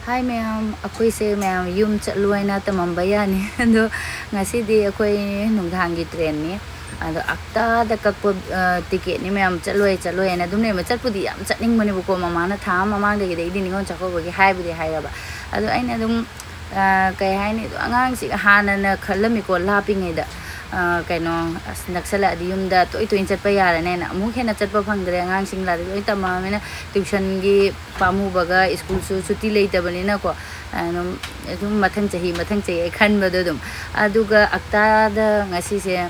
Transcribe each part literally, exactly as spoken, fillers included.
ꯍꯥꯏ ꯃꯌꯥꯝ, ꯑꯩꯈꯣꯏꯁꯦ ꯃꯌꯥꯝ ꯌꯨꯝ ꯆꯠꯂꯨ ꯍꯥꯏꯅ ꯇꯝꯃꯝꯕ ꯌꯥꯅꯤ꯫ ꯑꯗꯣ ꯉꯁꯤꯗꯤ ꯑꯩꯈꯣꯏ ꯅꯨꯡꯗꯥꯡꯒꯤ ꯇ꯭ꯔꯦꯟꯅꯤ꯫ ꯑꯗꯣ ꯑꯛꯇꯥꯗ ꯀꯛꯄ, ꯑ, ꯇꯤꯀꯦꯠꯅꯤ ꯃꯌꯥꯝ, ꯆꯠꯂꯣꯏ ꯆꯠꯂꯣꯏ ꯍꯥꯏꯅ ꯑꯗꯨꯝ ꯂꯩꯔꯝꯕ꯫ ꯆꯠꯄꯨꯗꯤ ꯌꯥꯝ ꯆꯠꯅꯤꯡꯕꯅꯦꯕꯀꯣ, ꯃꯃꯥꯅ ꯊꯥ ꯑꯃ ꯃꯃꯥꯡꯗꯒꯤꯗꯤ ꯑꯩꯗꯤ ꯅꯤꯉꯣꯜ ꯆꯥꯛꯀꯧꯕꯒꯤ ꯍꯥꯏꯕꯨꯗꯤ ꯍꯥꯏꯔꯕ꯫ ꯑꯗꯣ ꯑꯩꯅ ꯑꯗꯨꯝ, ꯑ, ꯀꯩ ꯍꯥꯏꯅꯤ, ꯑꯗꯣ ꯑꯉꯥꯡꯁꯤꯒ ꯍꯥꯟꯅꯅ ꯈꯜꯂꯝꯃꯤꯀꯣ, ꯂꯥꯞꯄꯤꯉꯩꯗ, ꯑ, ꯀꯩꯅꯣ, ꯑꯁ, ꯅꯛꯁꯜꯂꯛꯑꯗꯤ ꯌꯨꯝꯗ ꯇꯣꯏ ꯇꯣꯏꯅ ꯆꯠꯄ ꯌꯥꯔꯅꯦꯅ꯫ ꯑꯃꯨꯛ ꯍꯦꯟꯅ ꯆꯠꯄ ꯐꯪꯗ꯭ꯔꯦ, ꯑꯉꯥꯡꯁꯤꯡ ꯂꯥꯏꯔꯤꯛ ꯂꯣꯏ ꯇꯝꯃꯛꯑꯃꯤꯅ꯫ ꯇ꯭ꯌꯨꯁꯟꯒꯤ ꯄꯥꯝꯃꯨꯕꯒ ꯁ꯭ꯀꯨꯜꯁꯨ ꯁꯨꯇꯤ ꯂꯩꯇꯕꯅꯤꯅꯀꯣ, ꯑꯗꯨꯝ, ꯑꯗꯨꯝ ꯃꯊꯪ ꯆꯍꯤ, ꯃꯊꯪ ꯆꯍꯤ ꯑꯩ ꯈꯟꯕꯗꯣ ꯑꯗꯨꯝ꯫ ꯑꯗꯨꯒ ꯑꯛꯇꯥꯗ ꯉꯁꯤꯁꯦ, ꯑ,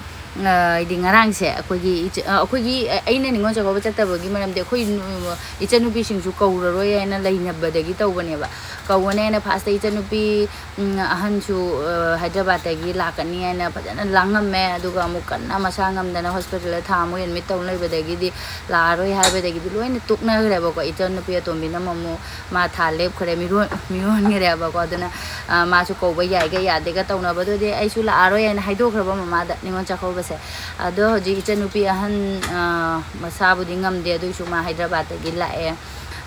ꯍꯥꯏꯗꯤ ꯉꯔꯥꯡꯁꯦ ꯑꯩꯈꯣꯏꯒꯤ ꯏꯆ-, ꯑ, ꯑꯩꯈꯣꯏꯒꯤ, ꯑ, ꯑꯩꯅ ꯅꯤꯉꯣꯜ ꯆꯥꯛꯀꯧꯕ ꯆꯠꯇꯕꯒꯤ ꯃꯔꯝꯗꯤ ꯑꯩꯈꯣꯏ ꯅꯨ-, ꯏꯆꯟꯅꯨꯄꯤꯁꯤꯡꯁꯨ ꯀꯧꯔꯔꯣꯏ ꯍꯥꯏꯅ ꯂꯩꯅꯕꯗꯒꯤ ꯇꯧꯕꯅꯦꯕ꯫ ꯀꯧꯒꯅꯤ ꯍꯥꯏꯅ ꯐꯥꯔꯁꯇ ꯏꯆꯟꯅꯨꯄꯤ, ꯎꯝ, ꯑꯍꯟꯁꯨ, ꯑ, ꯍꯥꯏꯗ꯭ꯔꯕꯥꯠꯇꯒꯤ ꯂꯥꯛꯀꯅꯤ ꯍꯥꯏꯅ ꯐꯖꯅ ꯂꯥꯡꯉꯝꯃꯦ꯫ ꯑꯗꯨꯒ ꯑꯃꯨꯛ ꯀꯟꯅ ꯃꯁꯥ ꯉꯝꯗꯅ ꯍꯣꯁꯄꯤꯇꯥꯜꯗ ꯊꯥ ꯑꯃꯨꯛ ꯑꯦꯗꯃꯤꯠ ꯇꯧ ꯂꯩꯕꯗꯒꯤꯗꯤ ꯂꯥꯛꯑꯔꯣꯏ ꯍꯥꯏꯕꯗꯒꯤꯗꯤ ꯂꯣꯏꯅ ꯇꯣꯛꯅꯈ꯭ꯔꯦꯕꯀꯣ꯫ ꯏꯆꯟꯅꯨꯄꯤ ꯑꯇꯣꯝꯕꯤꯅ ꯑꯃꯨꯛ ꯃꯥ ꯊꯥ ꯂꯦꯞꯈ꯭ꯔꯦ, ꯃꯤꯔꯣꯟ-, ꯃꯤꯔꯣꯟꯈ꯭ꯔꯦꯕꯀꯣ꯫ ꯑꯗꯨꯅ, ꯑ, ꯃꯥꯁꯨ ꯀꯧꯕ ꯌꯥꯏꯒ ꯌꯥꯗꯦꯒ ꯇꯧꯅꯕꯗꯨꯗꯤ ꯑꯩꯁꯨ ꯂꯥꯛꯑꯔꯣꯏ ꯍꯥꯏꯅ ꯍꯥꯏꯗꯣꯛꯈ꯭ꯔꯕ ꯃꯃꯥꯗ, ꯅꯤꯉꯣꯜ ꯆꯥꯛꯀꯧꯕꯁꯦ꯫ ꯑꯗꯣ ꯍꯧꯖꯤꯛ ꯏꯆꯟꯅꯨꯄꯤ ꯑꯍꯟ, ꯑ, ꯃꯁꯥꯕꯨꯗꯤ ꯉꯝꯗꯦ, ꯑꯗꯨꯏꯁꯨ ꯃꯥ ꯍꯥꯏꯗ꯭ꯔꯕꯥꯠꯇꯒꯤ ꯂꯥꯛꯑꯦ꯫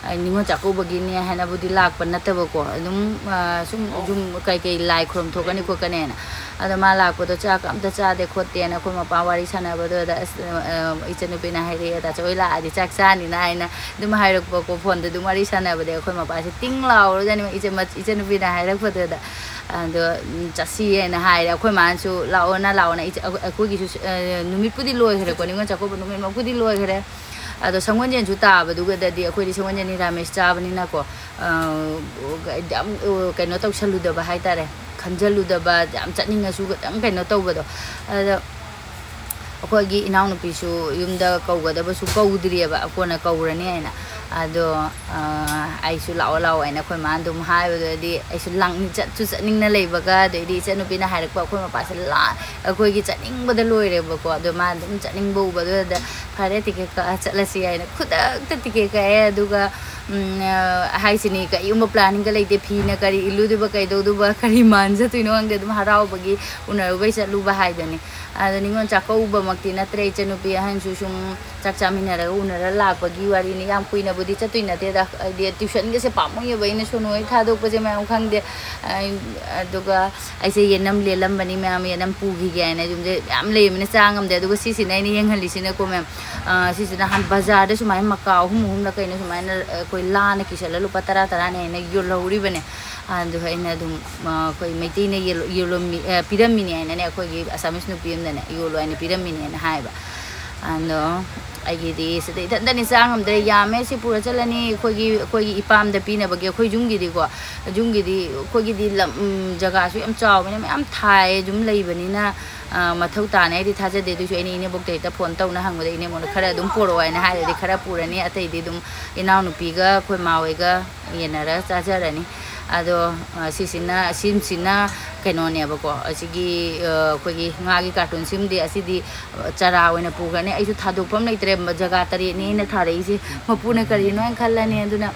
ꯑ, ꯅꯤꯉꯣꯜ ꯆꯥꯛꯀꯧꯕꯒꯤꯅꯦ ꯍꯥꯏꯅꯕꯨꯗꯤ ꯂꯥꯛꯄ ꯅꯠꯇꯕꯀꯣ, ꯑꯗꯨꯝ, ꯑ, ꯁꯨꯝ ꯌꯨꯝ ꯀꯩꯀꯩ ꯂꯥꯏ ꯈꯨꯔꯨꯝ ꯊꯣꯛꯀꯅꯤ ꯈꯣꯠꯀꯅꯦꯅ꯫ ꯑꯗꯣ ꯃꯥ ꯂꯥꯛꯄꯗꯣ ꯆꯥꯛꯀ ꯑꯝꯇ ꯆꯥꯗꯦ ꯈꯣꯠꯇꯦꯅ ꯑꯩꯈꯣꯏ ꯃꯄꯥ ꯋꯥꯔꯤ ꯁꯥꯟꯅꯕꯗꯨꯗ, ꯑꯁ, ꯑ, ꯏꯆꯟꯅꯨꯄꯤꯅ ꯍꯥꯏꯔꯛꯑꯦ, "ꯇꯥꯆꯧ ꯍꯣꯏ ꯂꯥꯛꯑꯗꯤ ꯆꯥꯛ ꯆꯥꯅꯤꯅ" ꯍꯥꯏꯅ ꯑꯗꯨꯝ ꯍꯥꯏꯔꯛꯄꯀꯣ꯫ ꯐꯣꯟꯗ ꯑꯗꯨꯝ ꯋꯥꯔꯤ ꯁꯥꯟꯅꯕꯗꯤ ꯑꯩꯈꯣꯏ ꯃꯄꯥꯁꯦ ꯇꯤꯡ ꯂꯥꯎꯔꯖꯥꯠꯅꯤ, ꯏꯆꯟ-, ꯏꯆꯟꯅꯨꯄꯤꯅ ꯍꯥꯏꯔꯛꯄꯗꯨꯗ꯫ ꯑꯗꯣ, ꯎꯝ, ꯆꯠꯁꯤ ꯍꯥꯏꯅ ꯍꯥꯏꯔꯦ꯫ ꯑꯩꯈꯣꯏ ꯃꯥꯅꯁꯨ "ꯂꯥꯛꯑꯣꯅ, ꯂꯥꯛꯑꯣꯅ", ꯏꯆ-, ꯑꯩꯈꯣꯏꯒꯤꯁꯨ, ꯑ, ꯅꯨꯃꯤꯠꯄꯨꯗꯤ ꯂꯣꯏꯈ꯭ꯔꯦꯀꯣ, ꯅꯤꯉꯣꯜ ꯆꯥꯛꯀꯧꯕ ꯅꯨꯃꯤꯠꯃꯛꯄꯨꯗꯤ ꯂꯣꯏꯈ꯭ꯔꯦ꯫ ꯑꯗꯣ ꯁꯪꯒꯣꯜꯁꯦꯟꯁꯨ ꯇꯥꯕꯗꯨꯒꯗꯗꯤ ꯑꯩꯈꯣꯏꯗꯤ ꯁꯪꯒꯣꯜꯁꯦꯟ ꯅꯤꯔꯥꯃꯤꯁ ꯆꯥꯕꯅꯤꯅꯀꯣ, ꯑ, ꯌꯥꯝ, ꯑ, ꯀꯩꯅꯣ ꯇꯧꯁꯜꯂꯨꯗꯕ ꯍꯥꯏꯇꯥꯔꯦ, ꯈꯟꯖꯜꯂꯨꯗꯕ, ꯌꯥꯝ ꯆꯠꯅꯤꯡꯉꯁꯨ ꯈꯤꯇꯪ ꯀꯩꯅꯣ ꯇꯧꯕꯗꯣ꯫ ꯑꯗꯣ ꯑꯩꯈꯣꯏꯒꯤ ꯏꯅꯥꯎꯅꯨꯄꯤꯁꯨ ꯌꯨꯝꯗ ꯀꯧꯒꯗꯕꯁꯨ ꯀꯧꯗ꯭ꯔꯤꯑꯕ, ꯀꯣꯟꯅ ꯀꯧꯔꯅꯤ ꯍꯥꯏꯅ꯫ ꯑꯗꯣ, ꯑ, ꯑꯩꯁꯨ "ꯂꯥꯛꯑꯣ, ꯂꯥꯛꯑꯣ" ꯍꯥꯏꯅ ꯑꯩꯈꯣꯏ ꯃꯥꯅ ꯑꯗꯨꯝ ꯍꯥꯏꯕꯗꯨꯗꯗꯤ ꯑꯩꯁꯨ ꯂꯥꯛꯅꯤꯡ-, ꯆꯠꯁꯨ ꯆꯠꯅꯤꯡꯅ ꯂꯩꯕꯒ, ꯑꯗꯩꯗꯤ ꯏꯆꯟꯅꯨꯄꯤꯅ ꯍꯥꯏꯔꯛꯄ, ꯑꯩꯈꯣꯏ ꯃꯄꯥꯁꯦ ꯂꯥ-, ꯑꯩꯈꯣꯏꯒꯤ ꯆꯠꯅꯤꯡꯕꯗ ꯂꯣꯏꯔꯦꯕꯀꯣ꯫ ꯑꯗꯣ ꯃꯥ ꯑꯗꯨꯝ ꯆꯠꯅꯤꯡꯕ ꯎꯕꯗꯨꯗ "ꯐꯔꯦ, ꯇꯤꯀꯦꯠ ꯀꯛꯑ ꯆꯠꯂꯁꯤ" ꯍꯥꯏꯅ ꯈꯨꯗꯛꯇ ꯇꯤꯀꯦꯠ ꯀꯛꯑꯦ꯫ ꯑꯗꯨꯒ, ꯎꯝ, ꯑ, ꯍꯥꯏꯁꯤꯅꯤ, ꯀꯔꯤꯒꯨꯝꯕ ꯄ꯭ꯂꯥꯅꯤꯡꯒ ꯂꯩꯇꯦ꯫ ꯐꯤꯅ ꯀꯔꯤ ꯏꯜꯂꯨꯗꯣꯏꯕ, ꯀꯩꯗꯧꯗꯣꯏꯕ, ꯀꯔꯤ ꯃꯥꯟꯖꯗꯣꯏꯅꯣ ꯈꯪꯗꯦ꯫ ꯑꯗꯨꯝ ꯍꯔꯥꯎꯕꯒꯤ ꯎꯅꯔꯨꯕꯩ ꯆꯠꯂꯨꯕ ꯍꯥꯏꯗꯨꯅꯤ꯫ ꯑꯗꯣ ꯅꯤꯉꯣꯜ ꯆꯥꯛꯀꯧꯕꯃꯛꯇꯤ ꯅꯠꯇ꯭ꯔꯦ, ꯏꯆꯟꯅꯨꯄꯤ ꯑꯍꯟꯁꯨ ꯁꯨꯝ ꯆꯥꯛ ꯆꯥꯃꯤꯟꯅꯔꯒ ꯎꯅꯔ ꯂꯥꯛꯄꯒꯤ ꯋꯥꯔꯤꯅꯤ꯫ ꯌꯥꯝ ꯀꯨꯏꯅꯕꯨꯗꯤ ꯆꯠꯇꯣꯏ ꯅꯠꯇꯦꯗ, ꯍꯥꯏꯗꯤ ꯇ꯭ꯌꯨꯁꯟꯒꯁꯦ ꯄꯥꯝꯃꯨꯏꯌꯦꯕ, ꯑꯩꯅ ꯁꯣꯅꯨ ꯍꯣꯏ ꯊꯥꯗꯣꯛꯄꯁꯦ ꯃꯌꯥꯝ ꯈꯪꯗꯦ꯫ ꯑꯩ, ꯑꯗꯨꯒ ꯑꯩꯁꯦ ꯌꯦꯅꯝ ꯂꯦꯜꯂꯝꯕꯅꯤ, ꯃꯌꯥꯝ ꯌꯦꯅꯝ ꯄꯨꯈꯤꯒꯦ ꯍꯥꯏꯅ꯫ ꯌꯨꯝꯁꯦ ꯃꯌꯥꯝ ꯂꯩꯕꯅꯤꯅ ꯆꯥ ꯉꯝꯗꯦ꯫ ꯑꯗꯨꯒ ꯁꯤꯁꯤꯅ ꯑꯩꯅ ꯌꯦꯡꯍꯜꯂꯤꯁꯤꯅꯀꯣ ꯃꯌꯥꯝ, ꯑ, ꯁꯤꯁꯤꯅ ꯍꯥꯟ ꯕꯖꯥꯔꯗ ꯁꯨꯃꯥꯏꯅ ꯃꯀꯥ ꯑꯍꯨꯝ ꯑꯍꯨꯝꯂ ꯀꯩꯅꯣ ꯁꯨꯃꯥꯏꯅ, ꯑ, ꯑꯩꯈꯣꯏ ꯂꯥꯅ ꯀꯤꯁꯜꯂ ꯂꯨꯄꯥ ꯇꯔꯥ ꯇꯔꯥꯅꯦ ꯍꯥꯏꯅ ꯌꯣꯜꯍꯧꯔꯤꯕꯅꯦ꯫ ꯑꯗꯨ ꯑꯩꯅ ꯑꯗꯨꯝ, ꯑ, ꯑꯩꯈꯣꯏ ꯃꯩꯇꯩꯅ ꯌꯦꯜꯂꯣ-, ꯌꯣꯜꯂꯝꯃꯤ-, ꯑ, ꯄꯤꯔꯝꯃꯤꯅꯦ ꯍꯥꯏꯅꯅꯦ, ꯑꯩꯈꯣꯏꯒꯤ ꯑꯁꯥꯃꯤꯁ ꯅꯨꯄꯤ ꯑꯃꯅꯅꯦ ꯌꯣꯜꯂꯣ ꯍꯥꯏꯅ ꯄꯤꯔꯝꯃꯤꯅꯦꯅ ꯍꯥꯏꯕ꯫ ꯑꯗꯣ ꯑꯩꯒꯤꯗꯤ ꯁꯤꯗ ꯏꯊꯟꯇꯅꯤ ꯆꯥ ꯉꯝꯗ꯭ꯔꯦ, ꯌꯥꯝꯃꯦ꯫ ꯁꯤ ꯄꯨꯔ ꯆꯠꯂꯅꯤ ꯑꯩꯈꯣꯏꯒꯤ, ꯑꯩꯈꯣꯏꯒꯤ ꯏꯄꯥꯝꯗ ꯄꯤꯅꯕꯒꯤ꯫ ꯑꯩꯈꯣꯏ ꯌꯨꯝꯒꯤꯗꯤꯀꯣ, ꯌꯨꯝꯒꯤꯗꯤ ꯑꯩꯈꯣꯏꯒꯤꯗꯤ ꯂꯝ, ꯎꯝ, ꯖꯒꯥꯁꯨ ꯌꯥꯝ ꯆꯥꯎꯕꯅꯤꯅ ꯃꯌꯥꯝ ꯊꯥꯏ ꯑꯗꯨꯝ ꯂꯩꯕꯅꯤꯅ, ꯑ, ꯃꯊꯧ ꯇꯥꯅꯤ ꯍꯥꯏꯗꯤ ꯊꯥꯖꯗꯦ꯫ ꯑꯗꯨꯁꯨ ꯑꯩꯅ ꯏꯅꯦꯕꯣꯛꯇ ꯍꯦꯛꯇ ꯐꯣꯟ ꯇꯧꯅ ꯍꯪꯕꯗ ꯏꯅꯦꯕꯣꯛꯅ ꯈꯔ ꯑꯗꯨꯝ ꯄꯣꯔꯛꯑꯣ ꯍꯥꯏꯅ ꯍꯥꯏꯔꯗꯤ ꯈꯔ ꯄꯨꯔꯅꯤ, ꯑꯇꯩꯗꯤ ꯑꯗꯨꯝ ꯏꯅꯥꯎꯅꯨꯄꯤꯒ ꯑꯩꯈꯣꯏ ꯃꯥ ꯍꯣꯏꯒ ꯌꯦꯟꯅꯔ ꯆꯥꯖꯔꯅꯤ꯫ ꯑꯗꯣ, ꯑ, ꯁꯤꯁꯤꯅ, ꯁꯤꯝꯁꯤꯅ ꯀꯩꯅꯣꯅꯦꯕꯀꯣ, ꯑꯁꯤꯒꯤ, ꯑ, ꯑꯩꯈꯣꯏꯒꯤ ꯉꯥꯒꯤ ꯀꯥꯔꯇꯨꯟ ꯁꯤꯝꯗꯤ ꯑꯁꯤꯗꯤ, ꯑ, ꯆꯔꯥ ꯑꯣꯏꯅ ꯄꯨꯈ꯭ꯔꯅꯤ꯫ ꯑꯩꯁꯨ ꯊꯥꯗꯣꯛꯐꯝ ꯂꯩꯇ꯭ꯔꯦ, ꯖꯒꯥ ꯇꯔꯦꯠꯅꯤ ꯑꯩꯅ ꯊꯥꯔꯛꯏꯁꯦ, ꯃꯄꯨꯅ ꯀꯔꯤꯅꯣ ꯍꯥꯏꯅ ꯈꯜꯂꯅꯤ꯫ ꯑꯗꯨꯅ,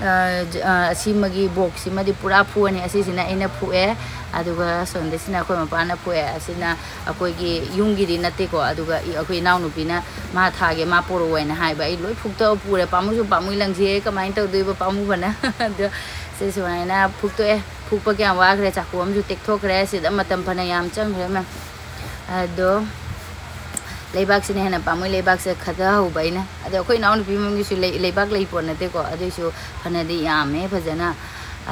ꯑ, ꯖ-, ꯑ, ꯑꯁꯤꯃꯒꯤ ꯕꯣꯛꯁꯁꯤꯃꯗꯤ ꯄꯨꯔꯥ ꯐꯨꯑꯅꯤ꯫ ꯑꯁꯤꯁꯤꯅ ꯑꯩꯅ ꯐꯨꯑꯦ, ꯑꯗꯨꯒ ꯁꯣꯝꯗꯁꯤꯅ ꯑꯩꯈꯣꯏ ꯃꯄꯥꯅ ꯐꯨꯑꯦ꯫ ꯑꯁꯤꯅ ꯑꯩꯈꯣꯏꯒꯤ ꯌꯨꯝꯒꯤꯗꯤ ꯅꯠꯇꯦꯀꯣ, ꯑꯗꯨꯒ ꯏ-, ꯑꯩꯈꯣꯏ ꯏꯅꯥꯎꯅꯨꯄꯤꯅ ꯃꯥ ꯊꯥꯒꯦ, ꯃꯥ ꯄꯣꯔꯛꯑꯣ ꯍꯥꯏꯅ ꯍꯥꯏꯕ꯫ ꯑꯩ ꯂꯣꯏ ꯐꯨꯛꯇꯣꯛꯑ ꯄꯨꯔꯦ, ꯄꯥꯝꯃꯨꯁꯨ ꯄꯥꯝꯃꯨꯏ, ꯂꯪꯁꯦ ꯀꯃꯥꯏꯅ ꯇꯧꯗꯣꯏꯕ ꯄꯥꯝꯃꯨꯕꯅ꯫ ꯑꯗꯣ ꯁꯤ ꯁꯨꯃꯥꯏꯅ ꯐꯨꯛꯇꯣꯛꯑꯦ꯫ ꯐꯨꯛꯄ ꯀꯌꯥꯝ ꯋꯥꯈ꯭ꯔꯦ, ꯆꯥꯛꯈꯨꯝ ꯑꯃꯁꯨ ꯇꯦꯛꯊꯣꯛꯈ꯭ꯔꯦ, ꯁꯤꯗ ꯃꯇꯝ ꯐꯅ ꯌꯥꯝ ꯆꯪꯈ꯭ꯔꯦ ꯃꯌꯥꯝ꯫ ꯑꯗꯣ ꯂꯩꯕꯥꯛꯁꯤꯅ ꯍꯦꯟꯅ ꯄꯥꯝꯃꯨꯏ, ꯂꯩꯕꯥꯛꯁꯦ ꯈꯗꯍꯧꯕ ꯑꯩꯅ꯫ ꯑꯗꯣ ꯑꯩꯈꯣꯏ ꯏꯅꯥꯎꯅꯨꯄꯤ ꯃꯌꯨꯝꯒꯤꯁꯨ ꯂꯩ-, ꯂꯩꯕꯥꯛ ꯂꯩ ꯄꯣꯠ ꯅꯠꯇꯦꯀꯣ, ꯑꯗꯨꯏꯁꯨ ꯐꯅꯗꯤ ꯌꯥꯝꯃꯦ ꯐꯖꯅ꯫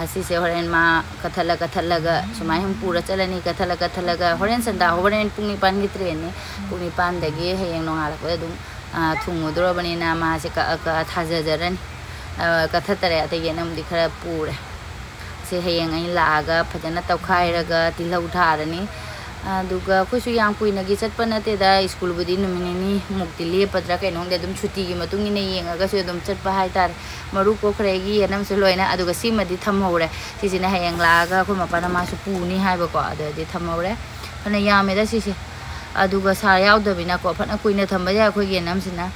ꯑꯁꯤꯁꯦ ꯍꯣꯔꯦꯟ ꯃꯥ ꯀꯠꯊꯠꯂ ꯀꯠꯊꯠꯂꯒ ꯁꯨꯃꯥꯏꯅ ꯁꯨꯝ ꯄꯨꯔ ꯆꯠꯂꯅꯤ, ꯀꯠꯊꯠꯂ ꯀꯠꯊꯠꯂꯒ ꯍꯣꯔꯦꯟ ꯁꯟꯗꯥ, ꯍꯣꯔꯦꯟ ꯄꯨꯡ ꯅꯤꯄꯥꯟꯒꯤ ꯇ꯭ꯔꯦꯟꯅꯤ꯫ ꯄꯨꯡ ꯅꯤꯄꯥꯟꯗꯒꯤ ꯍꯌꯦꯡ ꯅꯣꯡꯉꯥꯜꯂꯛꯄꯗ ꯑꯗꯨꯝ, ꯑ, ꯊꯨꯡꯉꯨꯗ꯭ꯔꯣꯕꯅꯤꯅ ꯃꯥꯁꯦ ꯀꯛꯑ ꯀꯛꯑ ꯊꯥꯖꯖꯔꯅꯤ꯫ ꯑ, ꯀꯠꯊꯠꯇꯔꯦ, ꯑꯇꯩ ꯌꯦꯅꯝꯗꯤ ꯈꯔ ꯄꯨꯔꯦ꯫ ꯁꯦ ꯍꯌꯦꯡ ꯑꯩ ꯂꯥꯛꯑꯒ ꯐꯖꯅ ꯇꯧꯈꯥꯏꯔꯒ ꯇꯤꯜꯍꯧ ꯊꯥꯔꯅꯤ꯫ ꯑꯗꯨꯒ ꯑꯩꯈꯣꯏꯁꯨ ꯌꯥꯝ ꯀꯨꯏꯅꯒꯤ ꯆꯠꯄ ꯅꯠꯇꯦꯗ, ꯁ꯭ꯀꯨꯜꯕꯨꯗꯤ ꯅꯨꯃꯤꯠ ꯅꯤꯅꯤ ꯃꯨꯛꯇꯤ ꯂꯦꯞꯄꯗ꯭ꯔꯥ ꯀꯩꯅꯣ ꯈꯪꯗꯦ, ꯑꯗꯨꯝ ꯁꯨꯇꯤꯒꯤ ꯃꯇꯨꯡ ꯏꯟꯅ ꯌꯦꯡꯉꯒꯁꯨ ꯑꯗꯨꯝ ꯆꯠꯄ ꯍꯥꯏꯇꯥꯔꯦ꯫ ꯃꯔꯨ ꯀꯣꯛꯈ꯭ꯔꯦ ꯑꯩꯒꯤ ꯌꯦꯅꯝꯁꯨ ꯂꯣꯏꯅ꯫ ꯑꯗꯨꯒ ꯁꯤꯃꯗꯤ ꯊꯝꯍꯧꯔꯦ, ꯁꯤꯁꯤꯅ ꯍꯌꯦꯡ ꯂꯥꯛꯑꯒ ꯑꯩꯈꯣꯏ ꯃꯄꯥꯅ ꯃꯥꯁꯨ ꯄꯨꯅꯤ ꯍꯥꯏꯕꯀꯣ, ꯑꯗꯨꯗꯤ ꯊꯝꯍꯧꯔꯦ꯫ ꯐꯅ ꯌꯥꯝꯃꯦꯗ ꯁꯤꯁꯦ꯫ ꯑꯗꯨꯒ ꯁꯥ ꯌꯥꯎꯗꯕꯅꯤꯅꯀꯣ, ꯐꯅ ꯀꯨꯏꯅ ꯊꯝꯕ ꯌꯥꯏ ꯑꯩꯈꯣꯏꯒꯤ ꯌꯦꯅꯝꯁꯤꯅ꯫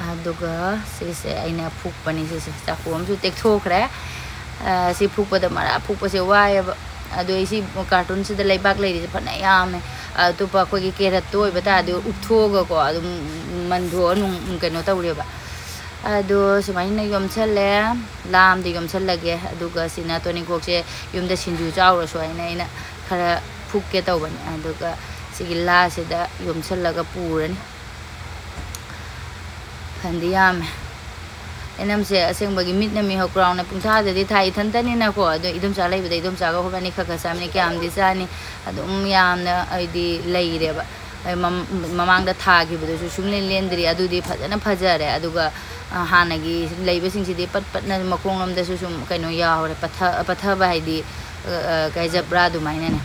ꯑꯗꯨꯒ ꯁꯤꯁꯦ ꯑꯩꯅ ꯐꯨꯛꯄꯅꯤ꯫ ꯁꯤꯁꯦ ꯆꯥꯛꯈꯨꯝ ꯑꯃꯁꯨ ꯇꯦꯛꯊꯣꯛꯈ꯭ꯔꯦ꯫ ꯑ, ꯁꯤ ꯐꯨꯛꯄꯗ ꯃꯔꯥ ꯐꯨꯛꯄꯁꯦ ꯋꯥꯏꯑꯦꯕ꯫ ꯑꯗꯣ ꯑꯩ ꯁꯤ ꯀꯥꯔꯇꯨꯟꯁꯤꯗ ꯂꯩꯕꯥꯛ ꯂꯩꯔꯤꯁꯦ ꯐꯅ ꯌꯥꯝꯃꯦ꯫ ꯑꯇꯣꯞꯄ ꯑꯩꯈꯣꯏꯒꯤ ꯀꯦꯔꯠꯇꯣ ꯑꯣꯏꯕ ꯇꯥꯔꯗꯤ ꯎꯞꯊꯣꯛꯑꯒꯀꯣ ꯑꯗꯨꯝ ꯃꯟꯊꯣꯛꯑ ꯅꯨꯡ-, ꯀꯩꯅꯣ ꯇꯧꯔꯦꯕ꯫ ꯑꯗꯣ ꯁꯨꯃꯥꯏꯅ ꯌꯣꯝꯁꯜꯂꯦ꯫ ꯂꯥ ꯑꯃꯗ ꯌꯣꯝꯁꯜꯂꯒꯦ꯫ ꯑꯗꯨꯒ ꯁꯤꯅ ꯇꯣꯅꯤꯡꯈꯣꯛꯁꯦ ꯌꯨꯝꯗ ꯁꯤꯡꯖꯨ ꯆꯥꯎꯔꯁꯨ ꯍꯥꯏꯅ ꯑꯩꯅ ꯈꯔ ꯐꯨꯛꯀꯦ ꯇꯧꯕꯅꯦ꯫ ꯑꯗꯨꯒ ꯁꯤꯒꯤ ꯂꯥꯁꯤꯗ ꯌꯣꯝꯁꯜꯂꯒ ꯄꯨꯔꯅꯤ꯫ ꯐꯟꯗꯤ ꯌꯥꯝꯃꯦ꯫ ꯌꯦꯅꯝꯁꯦ ꯑꯁꯦꯡꯕꯒꯤ ꯃꯤꯠꯅ ꯃꯤꯍꯧ ꯀ꯭ꯔꯥꯎꯅ ꯄꯨꯡꯊꯥꯗꯗꯤ ꯊꯥꯏ ꯏꯊꯟꯇꯅꯤꯅꯀꯣ꯫ ꯑꯗꯣ ꯏꯗꯣꯝꯆꯥ ꯂꯩꯕꯗ ꯏꯗꯣꯝꯆꯥꯒ ꯑꯩꯈꯣꯏꯕꯥꯅꯤ ꯈꯔ ꯈꯔ ꯆꯥꯕꯅꯤ꯫ ꯀꯌꯥꯝꯗꯤ ꯆꯥꯅꯤ? ꯑꯗꯨꯝ ꯌꯥꯝꯅ ꯑꯩꯗꯤ ꯂꯩꯔꯦꯕ꯫ ꯑꯩ ꯃꯝ-, ꯃꯃꯥꯡꯗ ꯊꯥꯈꯤꯕꯗꯨꯁꯨ ꯁꯨꯡꯂꯦꯟ ꯂꯦꯟꯗ꯭ꯔꯤ꯫ ꯑꯗꯨꯗꯤ ꯐꯖꯅ ꯐꯖꯔꯦ꯫ ꯑꯗꯨꯒ, ꯑ, ꯍꯥꯟꯅꯒꯤ ꯂꯩꯕꯁꯤꯡꯁꯤꯗꯤ ꯄꯠ ꯄꯠꯅ ꯃꯈꯣꯡꯂꯣꯝꯗꯁꯨ ꯁꯨꯝ ꯀꯩꯅꯣ ꯌꯥꯎꯔꯦ, ꯄꯠꯊ-, ꯄꯠꯊꯕ ꯍꯥꯏꯗꯤ, ꯑ, ꯑ, ꯀꯩ ꯖꯕ꯭ꯔꯥ ꯑꯗꯨꯃꯥꯏꯅꯅꯦ꯫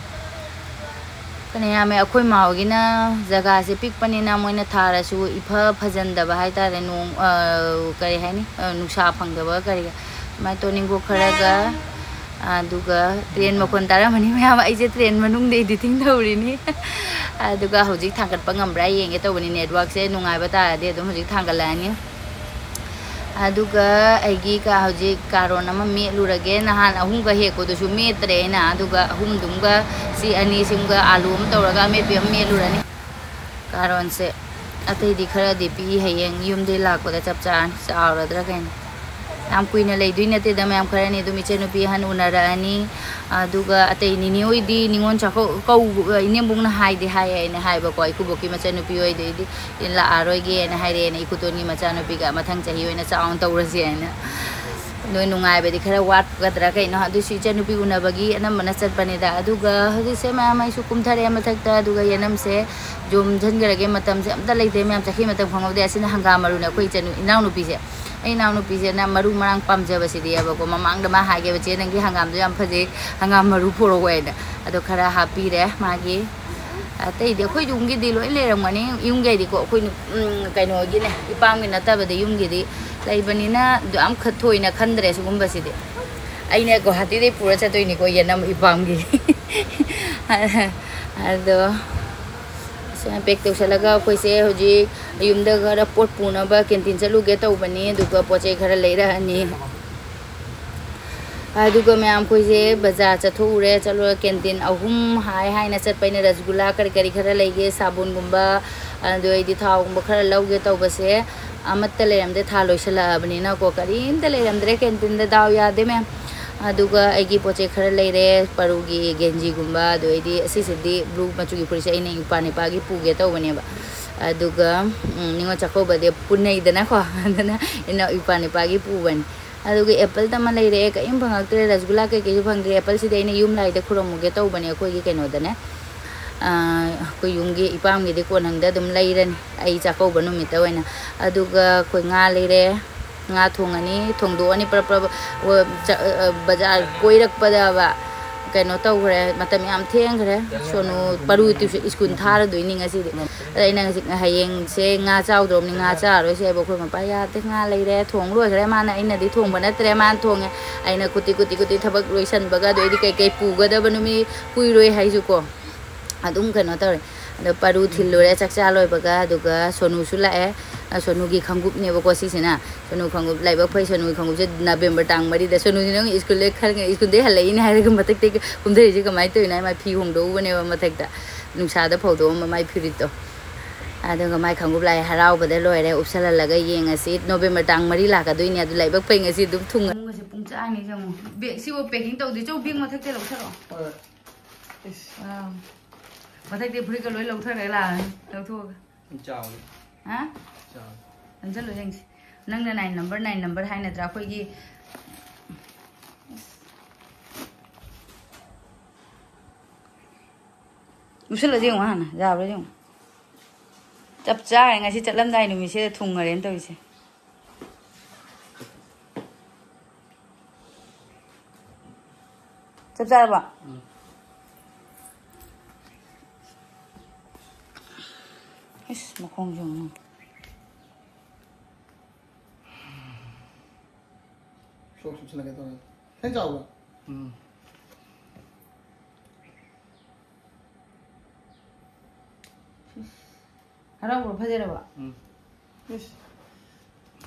ꯐꯅ ꯌꯥꯝꯃꯦ꯫ ꯑꯩꯈꯣꯏ ꯃꯥ ꯍꯣꯏꯒꯤꯅ ꯖꯒꯥꯁꯦ ꯄꯤꯛꯄꯅꯤꯅ ꯃꯣꯏꯅ ꯊꯥꯔꯁꯨ ꯏꯐ ꯐꯖꯟꯗꯕ ꯍꯥꯏꯇꯥꯔꯦ꯫ ꯅꯣꯡ, ꯑ, ꯀꯔꯤ ꯍꯥꯏꯅꯤ? ꯑ, ꯅꯨꯡꯁꯥ ꯐꯪꯗꯕ ꯀꯔꯤꯒ꯫ ꯑꯗꯨꯃꯥꯏꯅ ꯇꯣꯅꯤꯡꯈꯣꯛ ꯈꯔꯒ, ꯑꯗꯨꯒ ꯇ꯭ꯔꯦꯟ ꯃꯈꯣꯟ ꯇꯥꯔꯝꯃꯅꯤ ꯃꯌꯥꯝ꯫ ꯑꯩꯁꯦ ꯇ꯭ꯔꯦꯟ ꯃꯅꯨꯡꯗ editing ꯇꯧꯔꯤꯅꯤ꯫ ꯑꯗꯨꯒ ꯍꯧꯖꯤꯛ ꯊꯥꯡꯒꯠꯄ ꯉꯝꯕ꯭ꯔꯥ ꯌꯦꯡꯒꯦ ꯇꯧꯕꯅꯤ꯫ Networkꯁꯦ ꯅꯨꯡꯉꯥꯏꯕ ꯇꯥꯔꯗꯤ ꯑꯗꯨꯝ ꯍꯧꯖꯤꯛ ꯊꯥꯡꯒꯠꯂꯛꯑꯅꯤ꯫ ꯑꯗꯨꯒ ꯑꯩꯒꯤ ꯀ-, ꯍꯧꯖꯤꯛ ꯀꯥꯔꯣꯟ ꯑꯃ ꯃꯦꯠꯂꯨꯔꯒꯦ꯫ ꯅꯍꯥꯟ ꯑꯍꯨꯝꯒ ꯍꯦꯛꯄꯗꯨꯁꯨ ꯃꯦꯠꯇ꯭ꯔꯦ ꯑꯩꯅ꯫ ꯑꯗꯨꯒ ꯑꯍꯨꯝꯗꯨꯝꯒ ꯁꯤ ꯑꯅꯤꯁꯤꯝꯒ ꯑꯥꯂꯨ ꯑꯃ ꯇꯧꯔꯒ ꯑꯃꯦꯠꯄꯤ ꯑꯃ ꯃꯦꯠꯂꯨꯔꯅꯤ꯫ ꯀꯥꯔꯣꯟꯁꯦ ꯑꯇꯩꯗꯤ ꯈꯔꯗꯤ ꯄꯤꯛꯏ, ꯍꯌꯦꯡ ꯌꯨꯝꯗꯩ ꯂꯥꯛꯄꯗ ꯆꯞ ꯆꯥꯔꯅꯤ꯫ ꯆꯥꯎꯔꯗ꯭ꯔꯥ ꯀꯩꯅꯣ꯫ ꯌꯥꯝ ꯀꯨꯏꯅ ꯂꯩꯗꯣꯏ ꯅꯠꯇꯦꯗ ꯃꯌꯥꯝ, ꯈꯔꯅꯤ ꯑꯗꯨꯝ ꯏꯆꯟꯅꯨꯄꯤ ꯑꯍꯟ ꯎꯅꯔꯛꯑꯅꯤ꯫ ꯑꯗꯨꯒ ꯑꯇꯩ ꯅꯤꯅꯦ ꯍꯣꯏꯗꯤ ꯅꯤꯉꯣꯜ ꯆꯥꯛꯀꯧ-, ꯀꯧ-, ꯏꯅꯦꯝꯕꯣꯛꯅ ꯍꯥꯏꯗꯤ ꯍꯥꯏꯌꯦ ꯑꯩꯅ ꯍꯥꯏꯕꯀꯣ, ꯏꯀꯨꯕꯣꯛꯀꯤ ꯃꯆꯟꯅꯨꯄꯤ ꯍꯣꯏꯗꯩꯗꯤ ꯂꯥꯛꯑꯔꯣꯏꯒꯦꯅ ꯍꯥꯏꯔꯛꯑꯦꯅ, ꯏꯀꯨꯇꯣꯟꯒꯤ ꯃꯆꯥꯅꯨꯄꯤꯒ ꯃꯊꯪ ꯆꯍꯤ ꯑꯣꯏꯅ ꯆꯥꯎꯅ ꯇꯧꯔꯁꯦ ꯍꯥꯏꯅ꯫ ꯅꯣꯏ ꯅꯨꯡꯉꯥꯏꯕꯗꯤ ꯈꯔ ꯋꯥꯠꯀꯗ꯭ꯔꯥ ꯀꯩꯅꯣ, ꯑꯗꯨꯁꯨ ꯏꯆꯟꯅꯨꯄꯤ ꯎꯅꯕꯒꯤ ꯑꯅꯝꯕꯅ ꯆꯠꯄꯅꯤꯗ꯫ ꯑꯗꯨꯒ ꯍꯧꯖꯤꯛꯁꯦ ꯃꯌꯥꯝ ꯑꯩꯁꯨ ꯀꯨꯝꯊꯔꯛꯑꯦ ꯃꯊꯛꯇ, ꯑꯗꯨꯒ ꯌꯦꯅꯝꯁꯦ ꯌꯣꯝꯁꯤꯟꯈ꯭ꯔꯒꯦ꯫ ꯃꯇꯝꯁꯦ ꯑꯝꯇ ꯂꯩꯇꯦ ꯃꯌꯥꯝ, ꯆꯍꯤ ꯃꯇꯝ ꯈꯪꯍꯧꯗꯦ꯫ ꯑꯁꯤꯅ ꯍꯪꯒꯥꯝ ꯃꯔꯨꯅꯦ ꯑꯩꯈꯣꯏ ꯏꯆꯟꯅꯨ-, ꯏꯅꯥꯎꯅꯨꯄꯤꯁꯦ꯫ ꯑꯩ ꯏꯅꯥꯎꯅꯨꯄꯤꯁꯦꯅ ꯃꯔꯨ ꯃꯔꯥꯡ ꯄꯥꯝꯖꯕꯁꯤꯗꯤꯕꯀꯣ, ꯃꯃꯥꯡꯗ ꯃꯥ ꯍꯥꯏꯒꯦꯕ, "ꯆꯦ, ꯅꯪꯒꯤ ꯍꯪꯒꯥꯝꯗꯣ ꯌꯥꯝ ꯐꯖꯩ, ꯍꯪꯒꯥꯝ ꯃꯔꯨ ꯄꯣꯔꯛꯑꯣ" ꯍꯥꯏꯅ꯫ ꯑꯗꯣ ꯈꯔ ꯍꯥꯞꯄꯤꯔꯦ ꯃꯥꯒꯤ꯫ ꯑꯇꯩꯗꯤ ꯑꯩꯈꯣꯏ ꯌꯨꯝꯒꯤꯗꯤ ꯂꯣꯏ ꯂꯩꯔꯝꯒꯅꯤ꯫ ꯌꯨꯝꯒꯤꯗꯤꯀꯣ ꯑꯩꯈꯣꯏ ꯅꯨ-, ꯎꯝ, ꯀꯩꯅꯣꯒꯤꯅꯦ, ꯏꯄꯥꯝꯒꯤ ꯅꯠꯇꯕꯗꯤ ꯌꯨꯝꯒꯤꯗꯤ ꯂꯩꯕꯅꯤꯅ ꯌꯥꯝ ꯈ-, ꯊꯣꯏꯅ ꯈꯟꯗ꯭ꯔꯦ ꯁꯤꯒꯨꯝꯕꯁꯤꯗꯤ꯫ ꯑꯩꯅ ꯒꯨꯋꯥꯍꯥꯇꯤꯗꯩ ꯄꯨꯔ ꯆꯠꯇꯣꯏꯅꯤꯀꯣ ꯌꯦꯅꯝ ꯏꯄꯥꯝꯒꯤ꯫ ꯑꯗꯣ ꯄꯦꯛ ꯇꯧꯁꯜꯂꯒ ꯑꯩꯈꯣꯏꯁꯦ ꯍꯧꯖꯤꯛ ꯌꯨꯝꯗ ꯈꯔ ꯄꯣꯠ ꯄꯨꯅꯕ ꯀꯦꯟꯇꯤꯟ ꯆꯠꯂꯨꯒꯦ ꯇꯧꯕꯅꯤ, ꯑꯗꯨꯒ ꯄꯣꯠ ꯆꯩ ꯈꯔ ꯂꯩꯔꯛꯑꯅꯤ꯫ ꯑꯗꯨꯒ ꯃꯌꯥꯝ ꯑꯩꯈꯣꯏꯁꯦ ꯕꯖꯥꯔ ꯆꯠꯊꯣꯛꯎꯔꯦ꯫ ꯆꯠꯂꯨꯔ ꯀꯦꯟꯇꯤꯟ ꯑꯍꯨꯝ ꯍꯥꯏ ꯍꯥꯏꯅ ꯆꯠꯄ ꯑꯩꯅ, ꯔꯁꯒꯨꯂꯥ ꯀꯔꯤ ꯀꯔꯤ ꯈꯔ ꯂꯩꯒꯦ, ꯁꯥꯕꯣꯟꯒꯨꯝꯕ, ꯑꯗꯨ ꯑꯩꯗꯤ ꯊꯥꯎꯒꯨꯝꯕ ꯈꯔ ꯂꯧꯒꯦ ꯇꯧꯕꯁꯦ ꯑꯃꯠꯇ ꯂꯩꯔꯝꯗꯦ꯫ ꯊꯥ ꯂꯣꯏꯁꯤꯜꯂꯛꯑꯕꯅꯤꯅꯀꯣ ꯀꯔꯤꯝꯇ ꯂꯩꯔꯝꯗ꯭ꯔꯦ ꯀꯦꯟꯇꯤꯟꯗ꯫ ꯗꯥꯎ ꯌꯥꯗꯦ ꯃꯌꯥꯝ꯫ ꯑꯗꯨꯒ ꯑꯩꯒꯤ ꯄꯣꯠ ꯆꯩ ꯈꯔ ꯂꯩꯔꯦ, ꯄꯔꯨꯒꯤ ꯒꯦꯟꯖꯤꯒꯨꯝꯕ, ꯑꯗꯨ ꯑꯩꯗꯤ ꯑꯁꯤꯁꯤꯗꯤ ꯕ꯭ꯂꯨ ꯃꯆꯨꯒꯤ ꯐꯨꯔꯤꯠꯁꯦ ꯑꯩꯅ ꯏꯄ꯭ꯋꯥ ꯅꯤꯄꯥꯒꯤ ꯄꯨꯒꯦ ꯇꯧꯕꯅꯦꯕ꯫ ꯑꯗꯨꯒ ꯎꯝ, ꯅꯤꯉꯣꯜ ꯆꯥꯛꯀꯧꯕꯗꯤ ꯄꯨꯅꯩꯗꯅꯀꯣ꯫ ꯑꯗꯨꯅ ꯑꯩꯅ ꯏꯄ꯭ꯋꯥ ꯅꯤꯄꯥꯒꯤ ꯄꯨꯕꯅꯤ꯫ ꯑꯗꯨꯒ ꯑꯦꯄꯜ ꯑꯃ ꯂꯩꯔꯛꯑꯦ, ꯀꯔꯤꯝ ꯐꯪꯉꯛꯇ꯭ꯔꯦ, ꯔꯁꯒꯨꯂꯥ ꯀꯩꯀꯩꯁꯨ ꯐꯪꯗ꯭ꯔꯦ꯫ ꯑꯦꯄꯜꯁꯤꯗꯤ ꯑꯩꯅ ꯌꯨꯝ ꯂꯥꯏꯗ ꯈꯨꯔꯨꯝꯃꯨꯒꯦ ꯇꯧꯕꯅꯦ, ꯑꯩꯈꯣꯏꯒꯤ ꯀꯩꯅꯣꯗꯅꯦ꯫ ꯑꯩꯈꯣꯏ ꯌꯨꯝꯒꯤ ꯏꯄꯥꯝꯒꯤꯗꯤ ꯀꯣꯟꯍꯪꯗ ꯑꯗꯨꯝ ꯂꯩꯔꯅꯤ ꯑꯩ ꯆꯥꯛꯀꯧꯕ ꯅꯨꯃꯤꯠꯇ ꯑꯣꯏꯅ꯫ ꯑꯗꯨꯒ ꯑꯩꯈꯣꯏ ꯉꯥ ꯂꯩꯔꯦ, ꯉꯥ ꯊꯣꯡꯉꯅꯤ, ꯊꯣꯡꯗꯣꯛꯑꯅꯤ ꯄ꯭ꯔꯞ ꯄ꯭ꯔꯞ꯫ ꯕꯖꯥꯔ ꯀꯣꯏꯔꯛꯄꯗꯕ ꯀꯩꯅꯣ ꯇꯧꯈ꯭ꯔꯦ, ꯃꯇꯝ ꯌꯥꯝ ꯊꯦꯡꯈ꯭ꯔꯦ꯫ ꯁꯣꯅꯨ ꯄꯔꯨ ꯇ꯭ꯌꯨꯁꯟ ꯁ꯭ꯀꯨꯜ ꯊꯥꯔꯗꯣꯏꯅꯤ ꯉꯁꯤꯗꯤ꯫ ꯑꯗ ꯑꯩꯅ ꯉꯁꯤ, ꯍꯌꯦꯡꯁꯦ ꯉꯥ ꯆꯥꯎꯗ꯭ꯔꯣꯕꯅꯤ, ꯉꯥ ꯆꯥꯔꯔꯣꯏꯁꯦ ꯍꯥꯏꯕ꯫ ꯑꯩꯈꯣꯏ ꯃꯄꯥ ꯌꯥꯗꯦ, ꯉꯥ ꯂꯩꯔꯦ, ꯊꯣꯡ ꯂꯣꯏꯈ꯭ꯔꯦ꯫ ꯃꯥꯅ, ꯑꯩꯅꯗꯤ ꯊꯣꯡꯕ ꯅꯠꯇ꯭ꯔꯦ, ꯃꯥꯅ ꯊꯣꯡꯉꯦ꯫ ꯑꯩꯅ ꯀꯨꯇꯤ ꯀꯨꯇꯤ ꯀꯨꯇꯤ ꯊꯕꯛ ꯂꯣꯏꯁꯟꯕꯒ, ꯑꯗꯨ ꯑꯩꯗꯤ ꯀꯩꯀꯩ ꯄꯨꯒꯗꯕ ꯅꯨꯃꯤꯠ ꯀꯨꯏꯔꯣꯏ ꯍꯥꯏꯁꯨꯀꯣ꯫ ꯑꯗꯨꯝ ꯀꯩꯅꯣ ꯇꯧꯔꯦ꯫ ꯑꯗꯣ ꯄꯔꯨ ꯊꯤꯜꯂꯨꯔꯦ ꯆꯥꯛ ꯆꯥ ꯂꯣꯏꯕꯒ꯫ ꯑꯗꯨꯒ ꯁꯣꯅꯨꯁꯨ ꯂꯥꯛꯑꯦ꯫ ꯑ, ꯁꯣꯅꯨꯒꯤ ꯈꯪꯒꯨꯞꯅꯦꯕꯀꯣ ꯁꯤꯁꯤꯅ꯫ ꯁꯣꯅꯨ ꯈꯪꯒꯨꯞ ꯂꯥꯏꯕꯛ ꯐꯩ꯫ ꯁꯣꯅꯨꯒꯤ ꯈꯪꯒꯨꯞꯁꯦ ꯅꯕꯦꯝꯕꯔ ꯇꯥꯡ ꯃꯔꯤꯗ꯫ ꯁꯣꯅꯨꯁꯤ ꯅꯪ ꯁ꯭ꯀꯨꯜꯗ ꯈꯔ, ꯁ꯭ꯀꯨꯜꯗꯒꯤ ꯍꯜꯂꯛꯏꯅꯦ ꯍꯥꯏꯔꯒ ꯃꯊꯛꯇꯒꯤ ꯀꯨꯝꯊꯔꯤꯁꯦ ꯀꯃꯥꯏꯅ ꯇꯧꯔꯤꯅꯣ ꯍꯥꯏ, ꯃꯥ ꯐꯤ ꯍꯣꯡꯗꯣꯛꯎꯕꯅꯦꯕ ꯃꯊꯛꯇ꯫ ꯅꯨꯡꯁꯥꯗ ꯐꯧꯗꯣꯛꯑꯝꯕ ꯃꯥꯏ ꯐꯨꯔꯤꯠꯇꯣ꯫ ꯑꯗꯨꯒ ꯃꯥꯏ ꯈꯪꯒꯨꯞ ꯂꯥꯛꯑꯦ, ꯍꯔꯥꯎꯕꯗ ꯂꯣꯏꯔꯦ꯫ ꯎꯞꯁꯜꯍꯜꯂꯒ ꯌꯦꯡꯉꯁꯤ꯫ ꯅꯣꯕꯦꯝꯕꯔ ꯇꯥꯡ ꯃꯔꯤ ꯂꯥꯛꯀꯗꯣꯏꯅꯦ꯫ ꯑꯗꯨ ꯂꯥꯏꯕꯛ ꯐꯩ, ꯉꯁꯤ ꯑꯗꯨꯝ ꯊꯨꯡꯉ-, ꯐꯃꯨꯡꯒꯁꯦ ꯄꯨꯡ ꯆꯥꯏꯅꯤ ꯌꯦꯡꯉꯣ꯫ ꯕꯦꯒ ꯁꯤꯕꯨ ꯄꯦꯀꯤꯡ ꯇꯧꯗꯦ꯫ ꯆꯧ, ꯕꯦꯒ ꯃꯊꯛꯇ ꯂꯧꯊꯔꯛꯑꯣ꯫ ꯍꯣꯏ꯫ ꯏꯁ꯫ ꯋꯥꯎ꯫ ꯃꯊꯛꯇꯩ ꯐꯨꯔꯤꯠꯀ ꯂꯣꯏ ꯂꯧꯊꯔꯒ ꯂꯥꯛꯑꯅꯤ꯫ ꯂꯧꯊꯣꯛꯑꯒ꯫ ꯆꯥꯎꯋꯤ꯫ ꯍꯥ? ꯆꯥꯎꯋꯤ꯫ ꯅꯝꯁꯜꯂꯨ ꯌꯦꯡꯁꯤ꯫ ꯅꯪꯅ nine number, nine number ꯍꯥꯏ ꯅꯠꯇ꯭ꯔꯥ? ꯑꯩꯈꯣꯏꯒꯤ ꯎꯞꯁꯜꯂꯁꯤ ꯌꯦꯡꯉꯣ ꯍꯥꯟꯅ, ꯌꯥꯕ꯭ꯔꯥ ꯌꯦꯡꯉꯣ꯫ ꯆꯞ ꯆꯥꯔꯦ, ꯉꯁꯤ ꯆꯠꯂꯝꯗꯥꯏ ꯅꯨꯃꯤꯠꯁꯤꯗ ꯊꯨꯡꯉꯔꯦꯅ ꯇꯧꯔꯤꯁꯦ꯫ ꯆꯞ ꯆꯥꯔꯕꯣ? ꯎꯝ꯫ ꯏꯁ, ꯃꯈꯣꯡꯁꯨ ꯑꯃꯨꯛ꯫ ꯁꯣꯛꯁ ꯎꯞꯁꯜꯂꯒꯦ ꯇꯧꯔꯦ꯫ ꯈꯤꯇꯪ ꯆꯥꯎꯕ꯭ꯔꯥ? ꯎꯝ꯫ ꯍꯔꯥꯎꯕ꯭ꯔꯣ? ꯐꯖꯔꯕ? ꯎꯝ꯫ ꯏꯁ꯫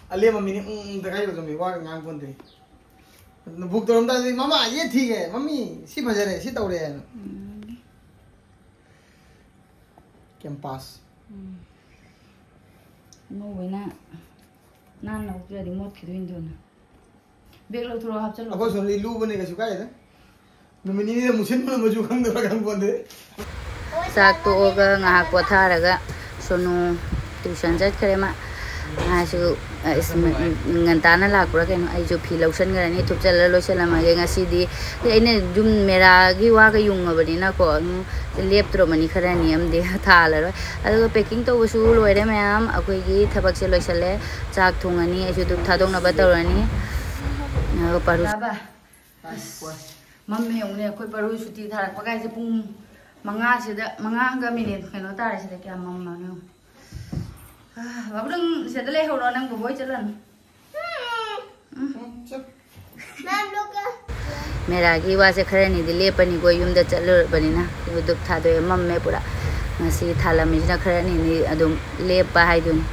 ꯑꯂꯦꯝꯕ ꯃꯤꯅꯤ ꯎꯝ ꯎꯝ ꯇꯛꯈꯥꯏꯕ ꯆꯨꯝꯃꯤ, ꯋꯥꯒ ꯉꯥꯡ ꯄꯣꯟꯇꯦ꯫ ꯕꯨꯛ ꯇꯧꯔꯝꯗꯥꯏꯗꯤ "ꯃꯃꯥ ꯌꯦ ꯊꯤꯒꯦ, ꯃꯝꯃꯤ ꯁꯤ ꯐꯖꯔꯦ, ꯁꯤ ꯇꯧꯔꯦ" ꯍꯥꯏꯅ꯫ ꯀꯦꯝꯄꯥꯁ꯫ ꯑꯉꯧꯕꯅ ꯅꯥꯟꯅ ꯍꯧꯕꯤꯔꯗꯤ ꯃꯣꯠꯈꯤꯗꯣꯏꯅꯤ ꯑꯗꯨꯅ꯫ ꯕꯦꯒ ꯂꯧꯊꯣꯔꯛꯑꯣ, ꯍꯥꯞꯆꯜꯂꯣ꯫ ꯑꯩꯈꯣꯏ ꯁꯣꯝꯗꯤ ꯂꯨꯕꯅꯦ, ꯀꯩꯁꯨ ꯀꯥꯏꯗꯦ꯫ ꯅꯨꯃꯤꯠ ꯅꯤꯅꯤꯗ ꯃꯨꯁꯤꯟꯕꯅ ꯃꯆꯨ ꯈꯪꯗꯕ꯭ꯔꯥ ꯈꯪꯄꯣꯟꯇꯦ꯫ ꯆꯥꯛ ꯇꯣꯛꯑꯒ ꯉꯥꯏꯍꯥꯛ ꯄꯣꯊꯥꯔꯒ ꯁꯣꯅꯨ ꯇ꯭ꯌꯨꯁꯟ ꯆꯠꯈ꯭ꯔꯦ꯫ ꯃꯥ ꯃꯥꯁꯨ ꯉꯟꯇꯥꯅ ꯂꯥꯛꯄ꯭ꯔꯥ ꯀꯩꯅꯣ꯫ ꯑꯩꯁꯨ ꯐꯤ ꯂꯧꯁꯟꯈ꯭ꯔꯅꯤ, ꯊꯨꯞꯆꯜꯂ ꯂꯣꯏꯁꯜꯂꯝꯃꯒꯦ ꯉꯁꯤꯗꯤ꯫ ꯑꯩꯅ ꯌꯨꯝ ꯃꯦꯔꯥꯒꯤ ꯋꯥꯒ ꯌꯨꯡꯉꯕꯅꯤꯅꯀꯣ, ꯑꯗꯨꯝ ꯂꯦꯞꯇ꯭ꯔꯕꯅꯤ, ꯈꯔꯅꯤ ꯑꯃꯗꯤ ꯊꯥꯜꯂꯔꯣꯏ꯫ ꯑꯗꯨꯒ ꯄꯦꯛꯀꯤꯡ ꯇꯧꯕꯁꯨ ꯂꯣꯏꯔꯦ ꯃꯌꯥꯝ꯫ ꯑꯩꯈꯣꯏꯒꯤ ꯊꯕꯛꯁꯦ ꯂꯣꯏꯁꯜꯂꯦ꯫ ꯆꯥꯛ ꯊꯣꯡꯉꯅꯤ, ꯑꯩꯁꯨ ꯙꯨꯞ ꯊꯥꯗꯣꯛꯅꯕ ꯇꯧꯔꯅꯤ꯫ ꯑꯗꯨꯒ ꯄꯔꯨ- ꯕꯥꯕꯥ, ꯑꯁ, ꯃꯝꯃꯦ ꯌꯦꯡꯉꯨꯅꯦ꯫ ꯑꯩꯈꯣꯏ ꯄꯔꯨ ꯁꯨꯇꯤ ꯊꯥꯔꯛꯄ ꯀꯥꯏꯁꯦ ꯄꯨꯡ ꯃꯉꯥꯁꯤꯗ, ꯃꯉꯥꯒ ꯃꯤꯅꯤꯠ ꯀꯩꯅꯣ ꯇꯥꯔꯦ꯫ ꯁꯤꯗ ꯀꯌꯥ ꯃꯝꯃꯕꯅꯣ ꯌꯦꯡꯉꯨ꯫ ꯑꯥ, ꯕꯥꯕꯨ, ꯅꯪ ꯁꯤꯗ ꯂꯩꯍꯧꯔꯣ, ꯅꯪ ꯕꯣꯕꯣꯏ ꯆꯠꯂꯅꯤ꯫ ꯎꯝ, ꯆꯠ꯫ ꯃꯦꯔꯥꯒꯤ ꯋꯥꯁꯦ ꯈꯔꯅꯤꯗꯤ ꯂꯦꯞꯄꯅꯤꯀꯣ, ꯌꯨꯝꯗ ꯆꯠꯂꯨꯔꯕꯅꯤꯅ꯫ ꯌꯨꯇꯨꯞ ꯊꯥꯗꯣꯛꯑꯦ, ꯃꯝꯃꯦ ꯄꯨꯔꯥ꯫ ꯉꯁꯤ ꯊꯥꯜꯂꯝꯃꯤꯁꯤꯅ ꯈꯔꯅꯤꯗꯤ ꯑꯗꯨꯝ ꯂꯦꯞꯄ ꯍꯥꯏꯗꯨꯅꯤ꯫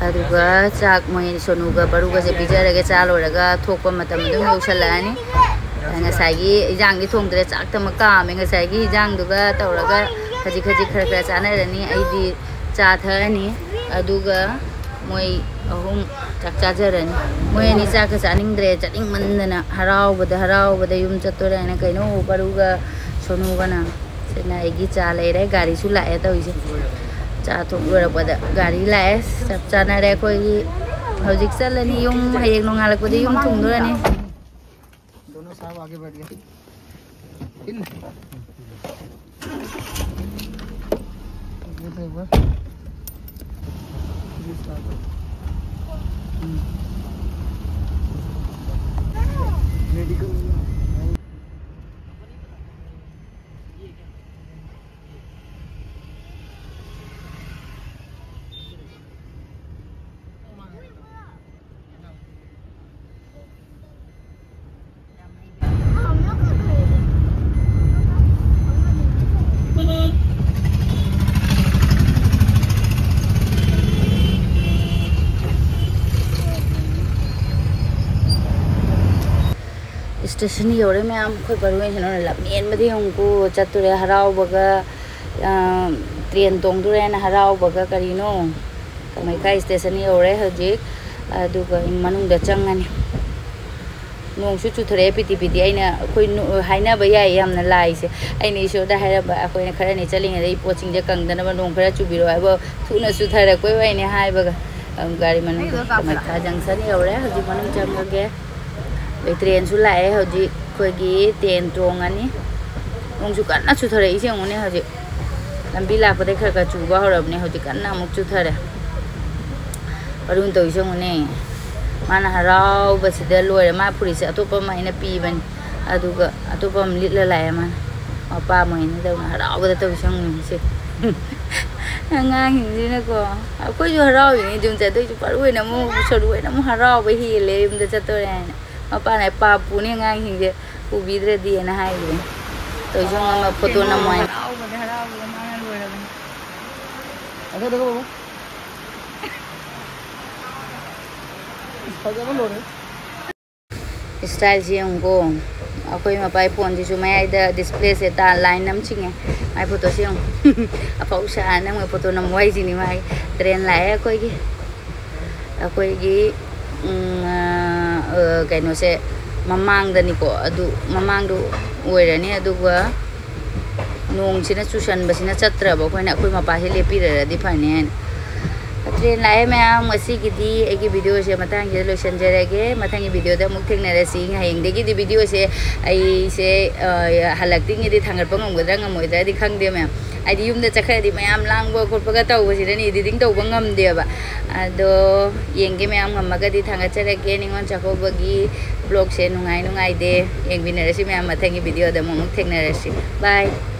ꯑꯗꯨꯒ ꯆꯥꯛ ꯃꯣꯏ ꯁꯣꯅꯨꯒ ꯄꯔꯨꯒꯁꯦ ꯄꯤꯖꯔꯒ ꯆꯥ ꯂꯣꯏꯔꯒ ꯊꯣꯛꯄ ꯃꯇꯝ ꯑꯗꯨꯝ ꯌꯧꯁꯜꯂꯛꯑꯅꯤ꯫ ꯉꯁꯥꯏꯒꯤ ꯏꯟꯖꯥꯡꯗꯤ ꯊꯣꯡꯗ꯭ꯔꯦ, ꯆꯥꯛꯇꯃꯛ ꯀꯥꯝꯃꯦ꯫ ꯉꯁꯥꯏꯒꯤ ꯏꯟꯖꯥꯡꯗꯨꯒ ꯇꯧꯔꯒ ꯈꯖꯤꯛ ꯈꯖꯤꯛ ꯈꯔ ꯈꯔ ꯆꯥꯅꯔꯅꯤ꯫ ꯑꯩꯗꯤ ꯆꯥ ꯊꯛꯑꯅꯤ, ꯑꯗꯨꯒ ꯃꯣꯏ ꯑꯍꯨꯝ ꯆꯥꯛ ꯆꯥꯖꯔꯅꯤ꯫ ꯃꯣꯏ ꯑꯅꯤ ꯆꯥꯛꯀ ꯆꯥꯅꯤꯡꯗ꯭ꯔꯦ, ꯆꯠꯅꯤꯡꯃꯟꯗꯅ ꯍꯔꯥꯎꯕꯗ ꯍꯔꯥꯎꯕꯗ ꯌꯨꯝ ꯆꯠꯇꯣꯔꯦ ꯍꯥꯏꯅ꯫ ꯀꯩꯅꯣ, ꯄꯔꯨꯒ ꯁꯣꯅꯨꯒꯅ꯫ ꯁꯤꯅ ꯑꯩꯒꯤ ꯆꯥ ꯂꯩꯔꯦ, ꯒꯥꯔꯤꯁꯨ ꯂꯥꯛꯑꯦ ꯇꯧꯔꯤꯁꯦ꯫ ꯆꯥ ꯊꯣꯛ ꯂꯣꯏꯔꯛꯄꯗ ꯒꯥꯔꯤ ꯂꯥꯛꯑꯦ, ꯆꯞ ꯆꯥꯅꯔꯦ ꯑꯩꯈꯣꯏꯒꯤ꯫ ꯍꯧꯖꯤꯛ ꯆꯠꯂꯅꯤ ꯌꯨꯝ, ꯍꯌꯦꯡ ꯅꯣꯡꯉꯥꯜꯂꯛꯄꯗ ꯌꯨꯝ ꯊꯨꯡꯗꯣꯔꯅꯤ꯫ दोनों साहब आगे बैठ गए। इन। ये तो एक बार। ये साहब। हम्म। मेडिकल। ꯁ꯭ꯇꯦꯁꯟ ꯌꯧꯔꯦ ꯃꯌꯥꯝ꯫ ꯑꯩꯈꯣꯏ ꯕꯔꯨ ꯍꯣꯏꯁꯤꯅ ꯂꯝꯍꯦꯟꯕꯗꯤ ꯌꯦꯡꯉꯨꯀꯣ, ꯆꯠꯇꯣꯔꯦ ꯍꯔꯥꯎꯕꯒ, ꯑ, ꯇ꯭ꯔꯦꯟ ꯇꯣꯡꯗꯣꯔꯦꯅ ꯍꯔꯥꯎꯕꯒ ꯀꯔꯤꯅꯣ꯫ ꯀꯃꯩꯈꯥ ꯁ꯭ꯇꯦꯁꯟ ꯌꯧꯔꯦ ꯍꯧꯖꯤꯛ, ꯑꯗꯨꯒ ꯃꯅꯨꯡꯗ ꯆꯪꯉꯅꯤ꯫ ꯅꯣꯡꯁꯨ ꯆꯨꯊꯔꯛꯑꯦ ꯄꯤꯇꯤ ꯄꯤꯇꯤ꯫ ꯑꯩꯅ, ꯑꯩꯈꯣꯏ ꯅꯣ-, ꯍꯥꯏꯅꯕ ꯌꯥꯏ ꯌꯥꯝꯅ ꯂꯥꯏꯁꯦ꯫ ꯑꯩꯅ ꯏꯁꯣꯔꯗ ꯍꯥꯏꯔꯝꯕ, "ꯑꯩꯈꯣꯏꯅ ꯈꯔꯅꯤ ꯆꯠꯂꯤꯉꯩꯗ ꯑꯩ ꯄꯣꯠꯁꯤꯡꯁꯦ ꯀꯪꯗꯅꯕ ꯅꯣꯡ ꯈꯔ ꯆꯨꯕꯤꯔꯛꯑꯣ" ꯍꯥꯏꯕ, ꯊꯨꯅ ꯆꯨꯊꯔꯛꯄꯩ ꯋꯥꯅꯦ ꯍꯥꯏꯕꯒ꯫ ꯑꯗꯨꯝ ꯒꯥꯔꯤ ꯃꯅꯨꯡꯗ ꯀꯃꯩꯈꯥ ꯖꯪꯁꯟ ꯌꯧꯔꯦ꯫ ꯍꯧꯖꯤꯛ ꯃꯅꯨꯡ ꯆꯪꯉꯒꯦ꯫ ꯑꯗꯩ ꯇ꯭ꯔꯦꯟꯁꯨ ꯂꯥꯛꯑꯦ ꯍꯧꯖꯤꯛ꯫ ꯑꯩꯈꯣꯏꯒꯤ ꯇ꯭ꯔꯦꯟ ꯇꯣꯡꯉꯅꯤ꯫ ꯅꯣꯡꯁꯨ ꯀꯟꯅ ꯆꯨꯊꯔꯛꯏꯁꯦ ꯌꯦꯡꯉꯨꯅꯦ ꯍꯧꯖꯤꯛ꯫ ꯂꯝꯕꯤ ꯂꯥꯛꯄꯗꯩ ꯈꯔ ꯈꯔ ꯆꯨꯕ ꯍꯧꯔꯕꯅꯦ꯫ ꯍꯧꯖꯤꯛ ꯀꯟꯅ ꯑꯃꯨꯛ ꯆꯨꯊꯔꯦ꯫ ꯕꯔꯨꯅ ꯇꯧꯔꯤꯁꯦ ꯌꯦꯡꯉꯨꯅꯦ꯫ ꯃꯥꯅ ꯍꯔꯥꯎꯕꯁꯤꯗ ꯂꯣꯏꯔꯦ꯫ ꯃꯥ ꯐꯨꯔꯤꯠꯁꯦ ꯑꯇꯣꯞꯄ ꯑꯃ ꯑꯩꯅ ꯄꯤꯕꯅꯤ꯫ ꯑꯗꯨꯒ ꯑꯇꯣꯞꯄ ꯑꯃ ꯂꯤꯠꯂ ꯂꯥꯛꯑꯦ ꯃꯥꯅ꯫ ꯃꯄꯥ ꯃꯣꯏꯅꯤꯗꯧꯅ ꯍꯔꯥꯎꯕꯗ ꯇꯧꯔꯤꯁꯦ ꯌꯦꯡꯉꯨꯅꯦ ꯁꯦ꯫ ꯑꯉꯥꯡꯁꯤꯡꯁꯤꯅꯀꯣ꯫ ꯑꯩꯈꯣꯏꯁꯨ ꯍꯔꯥꯎꯔꯤꯅꯤ ꯌꯨꯝ ꯆꯠꯇꯣꯏꯁꯨ꯫ ꯄꯥꯔꯨ ꯍꯣꯏꯅ ꯑꯃꯨꯛ, ꯁꯣꯔꯨ ꯍꯣꯏꯅ ꯑꯃꯨꯛ ꯍꯔꯥꯎꯕ ꯍꯦꯜꯂꯦ ꯌꯨꯝꯗ ꯆꯠꯇꯣꯔꯦ ꯍꯥꯏꯅ꯫ ꯃꯄꯥꯅ ꯄꯥꯞ ꯄꯨꯅꯤ ꯑꯉꯥꯡꯁꯤꯡꯁꯦ ꯄꯨꯕꯤꯗ꯭ꯔꯗꯤꯅ ꯍꯥꯏꯈꯤꯕꯅꯤ꯫ ꯇꯧꯔꯤꯁꯦ ꯌꯦꯡꯉꯨ, ꯐꯣꯇꯣ ꯅꯝꯃꯣ ꯍꯥꯏꯅ꯫ ꯍꯔꯥꯎꯕꯗ ꯍꯔꯥꯎꯕꯗ ꯃꯥꯅ ꯂꯣꯏꯔꯕꯅꯤ꯫ ꯑꯗꯨꯗꯨꯒ ꯕꯕꯨ꯫ ꯐꯖꯅ ꯂꯣꯏꯔꯦ꯫ ꯁ꯭ꯇꯥꯏꯜꯁꯦ ꯌꯦꯡꯉꯨꯀꯣ꯫ ꯑꯩꯈꯣꯏ ꯃꯄꯥꯒꯤ ꯐꯣꯟꯁꯤꯁꯨ ꯃꯌꯥꯏꯗ ꯗꯤꯁꯄ꯭ꯂꯦꯁꯦ ꯇꯥ ꯂꯥꯏꯟ ꯑꯃ ꯆꯤꯡꯉꯦ꯫ ꯃꯥꯏ ꯐꯣꯇꯣꯁꯦ ꯌꯦꯡꯉꯨ꯫ ꯑꯐꯥꯎ ꯁꯥꯅ ꯃꯣꯏ ꯐꯣꯇꯣ ꯅꯝꯕ ꯍꯥꯏꯁꯤꯅꯤ ꯃꯥꯒꯤ꯫ ꯇ꯭ꯔꯦꯟ ꯂꯥꯛꯑꯦ ꯑꯩꯈꯣꯏꯒꯤ꯫ ꯑꯩꯈꯣꯏꯒꯤ, ꯎꯝ, ꯑ, ꯑ, ꯀꯩꯅꯣꯁꯦ ꯃꯃꯥꯡꯗꯅꯤꯀꯣ꯫ ꯑꯗꯨ ꯃꯃꯥꯡꯗ ꯑꯣꯏꯔꯅꯤ꯫ ꯑꯗꯨꯒ ꯅꯣꯡꯁꯤꯅ ꯆꯨꯁꯟꯕꯁꯤꯅ ꯆꯠꯇ꯭ꯔꯕ꯫ ꯑꯩꯈꯣꯏꯅ ꯑꯩꯈꯣꯏ ꯃꯄꯥꯁꯦ ꯂꯦꯞꯄꯤꯔꯗꯤ ꯐꯅꯤ ꯍꯥꯏꯅ꯫ ꯇ꯭ꯔꯦꯟ ꯂꯥꯛꯑꯦ ꯃꯌꯥꯝ, ꯉꯁꯤꯒꯤꯗꯤ ꯑꯩꯒꯤ ꯚꯤꯗꯤꯑꯣꯁꯦ ꯃꯇꯥꯡꯁꯤꯗ ꯂꯣꯏꯁꯤꯟꯖꯔꯒꯦ꯫ ꯃꯊꯪꯒꯤ ꯚꯤꯗꯤꯑꯣꯗ ꯑꯃꯨꯛ ꯊꯦꯡꯅꯔꯁꯤ꯫ ꯍꯌꯦꯡꯗꯒꯤꯗꯤ ꯚꯤꯗꯤꯑꯣꯁꯦ ꯑꯩꯁꯦ, ꯑ, ꯍꯜꯂꯛꯇ꯭ꯔꯤꯉꯩꯗꯤ ꯊꯥꯡꯒꯠꯄ ꯉꯝꯒꯗ꯭ꯔꯥ ꯉꯝꯃꯣꯏꯗ꯭ꯔꯥꯗꯤ ꯈꯪꯗꯦ ꯃꯌꯥꯝ꯫ ꯍꯥꯏꯗꯤ ꯌꯨꯝꯗ ꯆꯠꯈ꯭ꯔꯗꯤ ꯃꯌꯥꯝ ꯂꯥꯡꯕ ꯈꯣꯠꯄꯒ ꯇꯧꯕꯁꯤꯗꯅꯤ editing ꯇꯧꯕ ꯉꯝꯗꯦꯕ꯫ ꯑꯗꯣ ꯌꯦꯡꯒꯦ ꯃꯌꯥꯝ, ꯉꯝꯃꯒꯗꯤ ꯊꯥꯡꯒꯠꯆꯔꯛꯀꯦ꯫ ꯅꯤꯉꯣꯜ ꯆꯥꯛꯀꯧꯕꯒꯤ vlogꯁꯦ ꯅꯨꯡꯉꯥꯏ ꯅꯨꯡꯉꯥꯏꯗꯦ ꯌꯦꯡꯃꯤꯟꯅꯔꯁꯤ ꯃꯌꯥꯝ꯫ ꯃꯊꯪꯒꯤ ꯚꯤꯗꯤꯑꯣꯗ ꯑꯃꯨꯛ, ꯑꯃꯨꯛ ꯊꯦꯡꯅꯔꯁꯤ꯫ Bye꯫